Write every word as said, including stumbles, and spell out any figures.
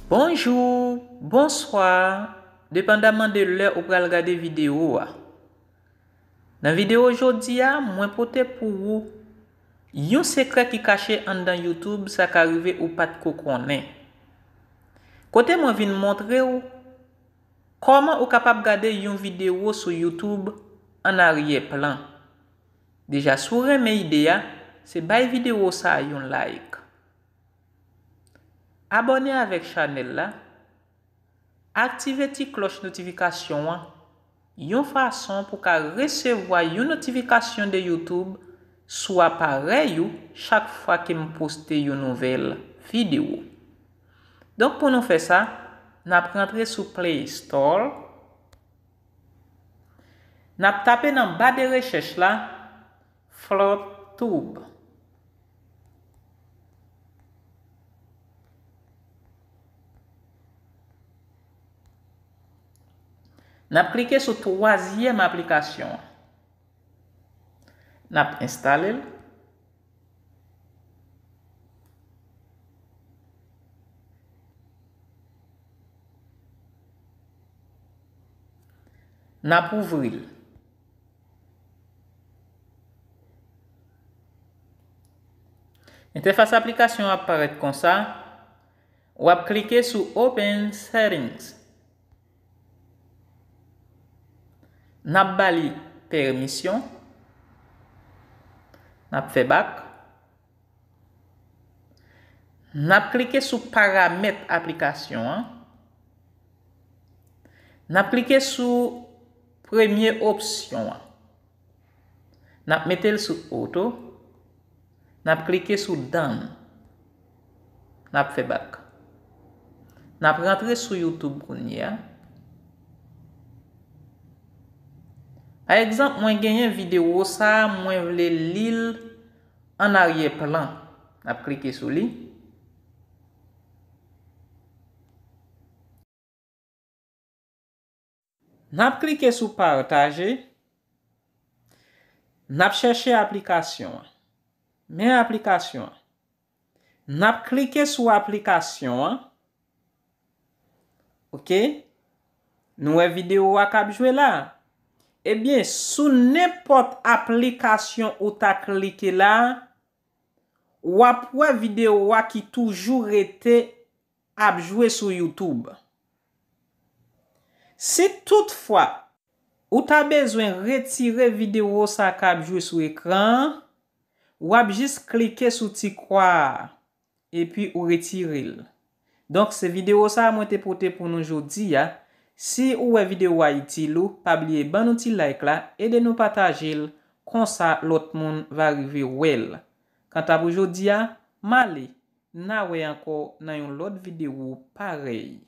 Bonjou, bonswa, depandaman de lè ou pral gade videyo a. Nan videyo jodi a, mwen pote pou ou yon sekrè ki kache anndan YouTube, sa ka rive ou pa t ko konnen. Kote mwen vin montre w kòman ou kapab gade yon videyo sou YouTube an aryè plan. Deja, si w renmen ide a, se bay videyo sa a yon like. Abòne avèk chanèl la, aktive ti klòch notifikasyon an, yon fason pou ka resevwa yon notifikasyon de YouTube sou aparèy ou chak fwa ke m poste yon nouvèl videyo. Donk, pou nou fè sa, n ap rantre sou Play Store, n ap tape nan ba de rechèch la, Float Tube. N ap klike sou twazyèm aplikasyon an. N ap enstale l. N ap ouvri l. Entèfas aplikasyon an ap parèt konsa. W ap klike sou Open Settings. N ap ba li pèmisyon. N ap fè bak. N ap klike sou paramèt aplikasyon an. N ap klike sou premye opsyon an. N ap mete l sou Auto. N ap klike sou Done. N ap fè bak. N ap rantre sou YouTube kounye a. Pa egzanp, mwen genyen videyo sa a, mwen vle li l an aryè plan. N ap klike sou li. N ap klike sou pataje. N ap chèche aplikasyon an. Men aplikasyon an. N ap klike sou aplikasyon an. Oke? Nou wè videyo a k ap jwe la. Ebyen, sou nenpòt aplikasyon ou ta klike la, w ap wè videyo a ki toujou rete ap jwe sou YouTube. Si toutfwa ou ta bezwen retire videyo sa k ap jwe sou ekran an, w ap jis klike sou ti kwa a, epi ou retire l. Donk, se videyo sa a mwen te pote pou nou jodi a. Si ou wè videyo a itil ou, pa bliye ban nou ti like la, ede nou pataje l, konsa lòt moun va rive wè l. Kanta pou jodi a, m ale, n a wè ankò nan yon lòt videyo parèy.